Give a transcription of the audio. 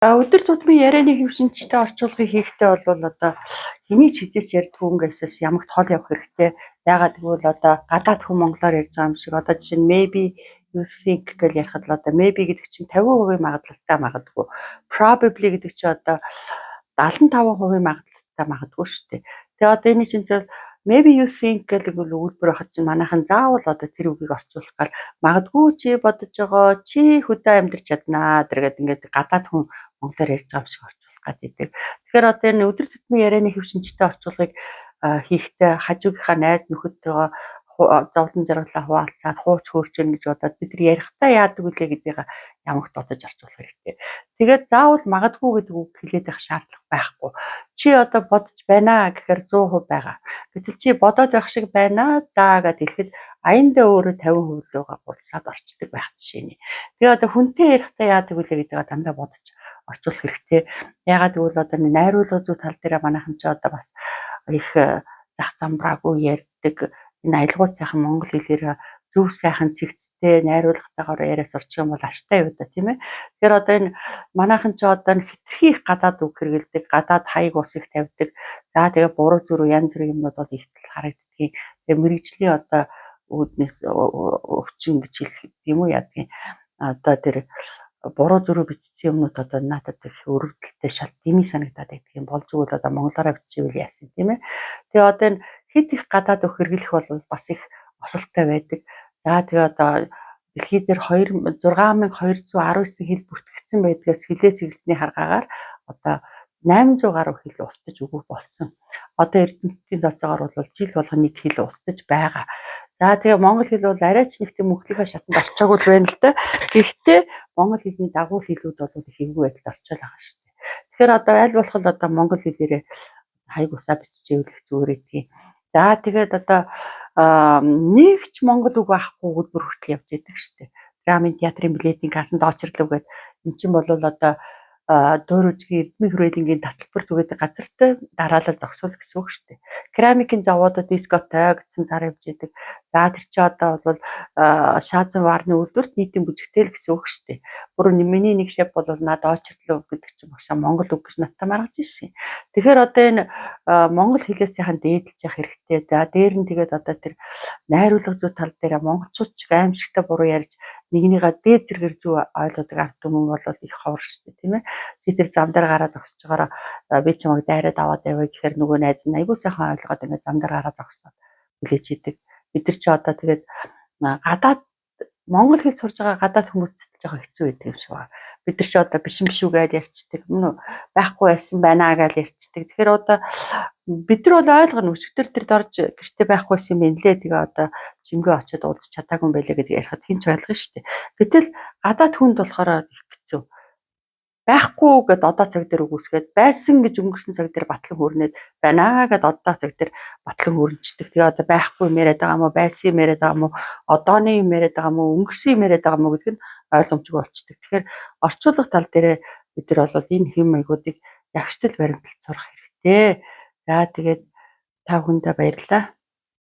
За, өдөр тутмын ярианы хэв шинжтэй орчуулгыг хийхдээ бол одоо хэний ч хэзээ ч ярьдаггүй өнгөөсөөс ямагт хол явах хэрэгтэй. Яагаад гэвэл одоо гадаад хүн монголоор ярьж байгаа юм шиг, одоо жишээ нь "maybe you think" гэж ярихад л одоо maybe гэдэг чинь 50% магадлалтай магадгүй. Probably гэдэг чинь одоо 75% магадлалтай магадгүй шүү дээ. Тэгээ одоо энэ чинь "maybe you think" гэдэг өгүүлбэр байхад чинь манайхан заавал одоо тэр үгийг орчуулах гал магадгүй чи бодож байгаа, чи хөдөө амьдарч чаднаа тэргээд ингээд гадаад хүн монголоор ярьж байгаа юм шиг орчуулах гэдэг. Тэгэхээр одоо энэ өдөр тутмын ярианы хэв шинжтэй орчуулгыг хийхдээ хажуугийнхаа найз нөхөдтэйгөө зовлон жаргалаа хуваалцаад, хууч хөөрч гэж бодоод бид нар ярихдаа яадаг билээ гэдгийг ямагт бодож орчуулах хэрэгтэй. Тэгээд заавал магадгүй гэдэг үг хэлээд байх шаардлага байхгүй. Чи одоо бодож байна гэхээр 100% байгаа. Гэтэл чи бодоод байх шиг байна даа гэд хэлэхэд аяндаа өөрөө 50% руугаа гулсаад орчдөг байх жишээний. Тэгээ одоо хүнтэй ярихдаа яадаг билээ гэдгийг дандаа бодож орчуулах хэрэгтэй. Яагаад гэвэл одоо найруулга зүй тал дээр манайхан ч одоо бас их зах замбраагүй ярьдаг. Энэ аялгууд сайхан монгол хэлээр зөв сайхан цэгцтэй найруулгатайгаар яриа сурчих юм бол аштай юу да, тийм ээ. Тэгэхээр одоо энэ манайхан ч одоо хэтэрхий их гадаад үг хэрэглэдэг, гадаад хаяг ус их тавьдаг. За, тэгээ буруу зүрх янз бүрийн юмнууд бол их харагддгийг. Тэгээ мэргэжлийн одоо үүднээс өвчин гэж хэлэх юм уу, яадгийн, одоо тэр буруу зүрх бичсэн юмнууд одоо надад их өрөвдөлтэй, шал дэмий санагдаад байдаг юм бол зүгээр одоо монголоороо бичээвэл яасан, тийм ээ. Тэгээ одоо энэ хэд их гадаад үг хэрэглэх бол бас их осолтой байдаг. За, тэгээ одоо дэлхий дээр 2 6219 хэл бүртгэгдсэн байдгаас хэлээс хэлсний харгаагаар одоо 800 гаруй хэл устж үгүй болсон. Одоо эрдэмтдийн тооцоогоор бол жил болгоно нэг хэл устж байгаа. За, тэгээ монгол хэл бол арай ч нэг тийм мөнхлийнхаа шатанд орчоогүй л байна л да. Гэхдээ монгол хэлний дагуу хэлүүд бол их эвгүй байдалд орчоод байгаа шүү дээ. Тэгэхээр одоо аль болох л одоо монгол хэлээрээ хаяг усаа биччихвэл их зүгээр гэдгийг. За, тэгээд одоо нэг ч монгол үг байхгүй өгүүлбэр хүртэл явж идэг шүү дээ. Драмын театрын билетийн кассанд очрлоо гэд эн чинь бол одоо дуур үжигийн эрдмийн хүрээлэнгийн тасалбар түгээдэг газартай дараалал зогсоол гэсэн үг шүү дээ. Керамикийн завуудад дискотой гэсэн цар явж идэг. За, тэр чи одоо бол Шаазан ваарны үйлдвэрт нийтийн бүжигтэй л гэсэн үг шүү дээ. Бүр миний нэг шеф бол надад очрлоо гэдэг чинь багшаа монгол үг гэж надтай маргаж ирсэн. Тэгэхээр одоо энэ монгол хэлээс сайхан дээдэлж явах хэрэгтэй. За, дээр нь тэгээд одоо тэр найруулга зүй тал дээр монголчууд ч аимшигтай буруу ярьж, нэгнийгээ дээд зэргээр зөв ойлгодог ард түмэн бол их ховор шүү дээ, тийм ээ. Чи тэр зам дээр гараад зогсож байгаараа би чамайг дайраад аваад явъя гэхээр нөгөө найз нь айгүй сайхан ойлгоод ингээд зам дээр гараад зогсоод хүлээж идэг. Бид нар чи одоо тэгээд гадаад монгол хэл сурж байгаа гадаад хүмүүст жоохон хэцүү байдаг юм шиг байна. Бид нар чи одоо биш биш үү гэдээ ярьцдаг. Мөн байхгүй байсан байна гэж ярьцдаг. Тэгэхээр одоо бид нар бол ойлгоно. Өчигдөр тэр дорж гэрте байхгүй байсан юм байна лээ. Тэгээ одоо жимгээ очиод уулзах чадаагүй юм байлээ гэдэг ярихад хэн ч ойлгоно шүү дээ. Гэтэл гадаад хүнд болохоор их хэцүү. Байхгүй гэд одоо цаг дээр үгүйсгээд, байсан гэж өнгөрсөн цаг дээр батлан хүүрнээд, байна гэд одоо цаг дээр батлан хүүрнэчдэг. Тэгээ одоо байхгүй юм яриад байгаа юм уу, байсан юм яриад байгаа юм уу, одооны юм яриад байгаа юм уу, өнгөрсөн юм яриад байгаа юм уу гэдэг нь ойлгомжгүй болчдөг. Тэгэхээр орчуулга тал дээрээ бид нар бол энэ хэм маягуудыг явцдал баримтлал сурах хэрэгтэй. За, тэгээд та бүхэндээ баярлалаа.